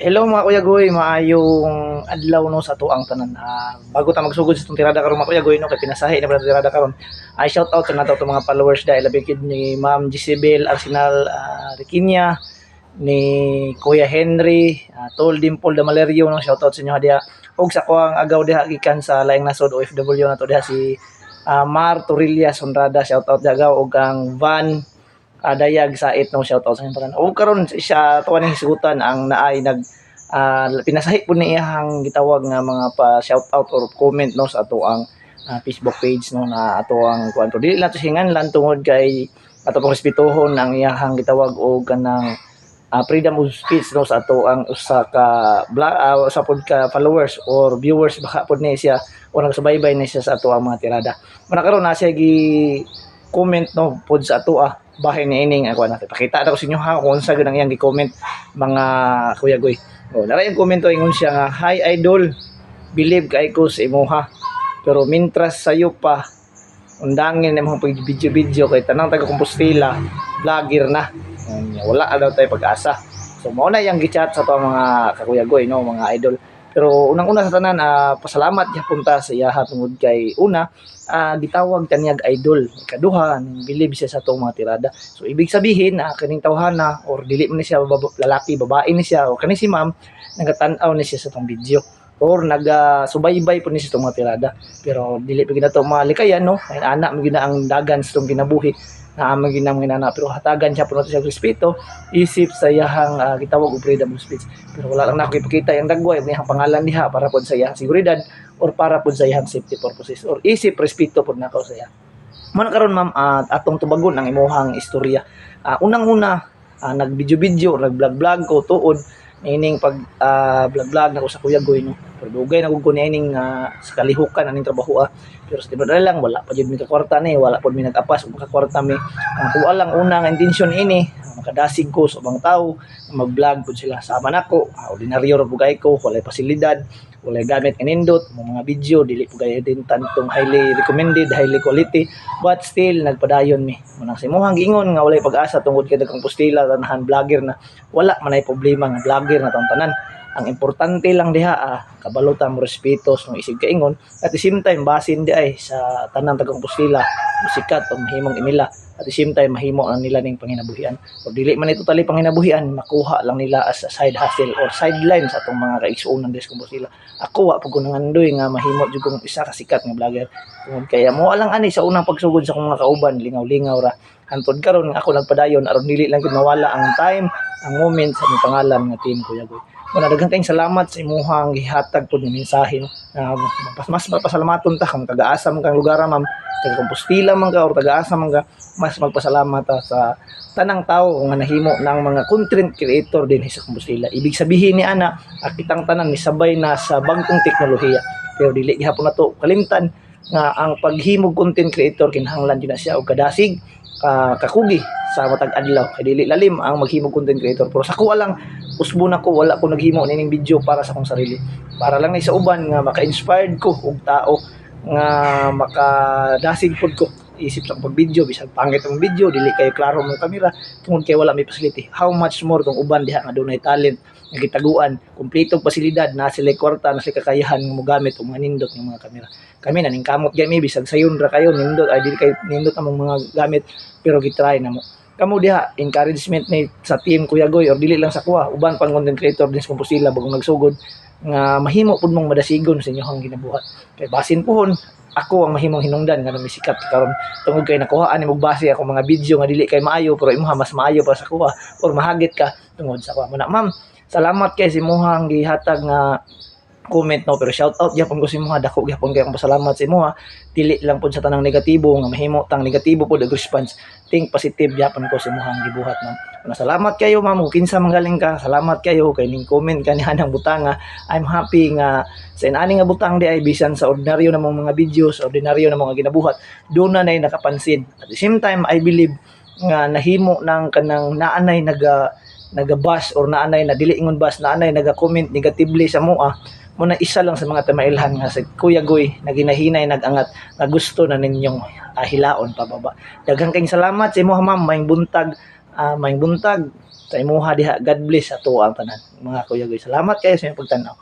Hello, mga Kuya Goy, maayong adlaw, no, sa atuang tanan. Bago ta magsugod sa itong tirada karon, mga Kuya Goy, no, kay pinasahi na ba tirada karon. Ay shout out sa nato itong mga followers dahil labi gid ni Ma'am Jezebel Arsenal Riquinia, ni Kuya Henry, Tol Dimple Damalerio, no, shout out sa inyo diha. Ug sa kuang agaw diha gikan sa laing nasod, OFW na to diha, si Mar Torilla Sonrada, shout out diha agaw, ug ang Van Dayag Sait, no, shout out sa inyo tanan. Ug karon siya tuwa ning hisgutan ang naay nag pinasahi po ni iyang gitawag nga mga pa shout out or comment, no, sa ato ang Facebook page, no, na ato ang kuan, dili lang to hinganlan tungod kay ato pong respetuhon ang iyahang gitawag og kanang freedom of speech, no, sa ato ang usa ka vlog, usa pod ka followers or viewers baka pod ni siya o nagsubaybay ni siya sa ato ang mga tirada. Muna karon na siya gi comment, no, pod sa ato bahin ni ining ako natin. Pakita na ko sa inyo ha kung unsa gud ang iyang gi-comment, mga Kuya Goy. Oh, nara yung komento, ingon siya nga, "Hi idol, believe kay ko sa imuha. Pero mintras sayo pa, undangin na imong pag video-video kay tanang taga Compostela, vlogger na. Unya, wala daw tayo pag-asa." So mao na yang gi-chat sa to mga kakuya Goy, no, mga idol. Pero unang-una sa tanan, pasalamat gyapon ta sa iyaha tungod kay una, gitawag kaniyag idol. Ikaduha, ning believe siya sa atong mga tirada. So ibig sabihin na kaning tawhana or dili man ni siya lalaki, babae ni siya o kani si ma'am, nagatan-aw ni siya sa atong video or nagasubaybay po ni siya sa atong mga tirada. Pero dili pa gid nato malikayan, no, kay ana man gyud na ang dagan sa atong kinabuhi na man gyud na mga inana, pero hatagan siya po nato siya og respeto isip sa iyahang gitawag og freedom of speech. Pero wala lang nako ipakita yung dagway ug iyang pangalan diha para pod sa iyahang seguridad or para pod sa iyahang safety purposes or isip respeto pod nako sa iya. Mao na karon, ma'am, atong tubagon ang imuhang istorya. Unang-una, nag-video-video or nag-vlog-vlog ko tuod ining pag vlog-vlog nako sa Kuya Goy, no. Pero dugay na gud ko niining sa kalihukan aning trabaho. Pero sa tinuod lang, wala pa jud mi kakwarta ni, wala pod mi nag-apas ug makakwarta mi. Ang kuha lang una nga intensyon ini, makadasig ko sa ubang tao, mag-vlog pud sila sama nako. Ordinaryo ra pud kay ko, walay pasilidad, walay gamit nga nindot, mga video dili pud kayo din tantong highly recommended, highly quality, but still nagpadayon mi. Munang sa imuhang giingon nga walay pag-asa tungod kay daghang Compostela tanahan vlogger na, wala man ay problema nga vlogger na tong tanan. Ang importante lang diha, kabalo ta mo respeto sa isig kaingon. At the same time, basin di ay sa tanang taga Compostela musikat o mahimong inila, at the same time mahimo lang nila ning panginabuhian o dili man ito tali panginabuhian, makuha lang nila as a side hustle or sideline sa atong mga kaigsuonan des Compostela. Ako, wa pud ko nangandoy nga mahimo jud kong isa ka sikat nga vlogger tungod kay mo lang ani sa unang pagsugod sa akong mga kauban, lingaw-lingaw ra, hantod karon nga ako nagpadayon aron dili lang gid mawala ang time, ang moment sa aming pangalan nga Team Kuya Goy. Muna daghan kayong salamat sa imuhang gihatag pod nga mensahe, no. Na mas mapasalamaton ta kung taga-asa man kang lugar, ma'am, taga Compostela man ka or taga-asa man ka, mas magpasalamat ta sa tanang tao nga nahimo ng mga content creator din sa Compostela. Ibig sabihin ni ana, ang kitang tanan nisabay na sa bag-ong teknolohiya. Pero dili gihapon nato kalimtan nga ang paghimog content creator kinahanglan din na siya og kadasig, kakugi sa matag adlaw kay dili lalim ang maghimog content creator. Pero sa kuha lang, usbo na ko, wala ko naghimo nining video para sa akong sarili, para lang ni sa uban nga maka-inspired ko og tao nga makadasig pod ko isip sa pag-video bisag pangit ang video, dili kayo klaro mong kamera tungod kay wala may facility. How much more tong uban diha nga dunay talent nga gitaguan, kumpletong pasilidad na sila, kwarta na sila, kakayahan nga mogamit og mga nindot nga mga kamera. Kami na ningkamot gyud mi bisag sayon ra kayo nindot, ay dili kay nindot among mga gamit, pero gitry na mo. Kamo diha, encouragement ni sa Team Kuya Goy or dili lang sa kuha, uban pang content creator din sa Compostela bagong nagsugod nga mahimo pud mong madasigon sa inyong ginabuhat kay basin puhon ako ang mahimong hinungdan nga misikat karon tungod kay nakuhaan nimo base ako mga video nga dili kay maayo, pero imuha mas maayo pa sa kuha or mahagit ka tungod sa kuha. Muna ma'am, salamat kay sa imuhang gihatag nga comment, no. Pero shout out gyapon ko sa imuha, dako gyapon kay akong pasalamat sa imuha. Dili lang pud sa tanang negatibo nga mahimo tang negatibo pud og response, think positive gyapon ko sa imuhang gibuhat, ma'am. Una, salamat kayo, ma'am, kung kinsa man galing ka, salamat kayo kay ning comment kaniha ng butanga. I'm happy nga sa inani nga butang di ay bisan sa ordinaryo na mong mga videos, ordinaryo na mga ginabuhat, doon na nay nakapansin. At the same time, I believe nga nahimo ng kanang naanay naga nagabash or naanay na dili ingon bash, naanay naga-comment negatively sa mua mo na isa lang sa mga tamailhan nga sa Kuya Goy na ginahinay nag-angat nga gusto na ninyong hilaon pababa. Daghan kayong salamat sa imo, ma'am. Maayong buntag, maayong buntag. Sa imuha diha. God bless sa ato ang tanan, mga kuyagoy. Salamat kayo sa inyong pagtanaw.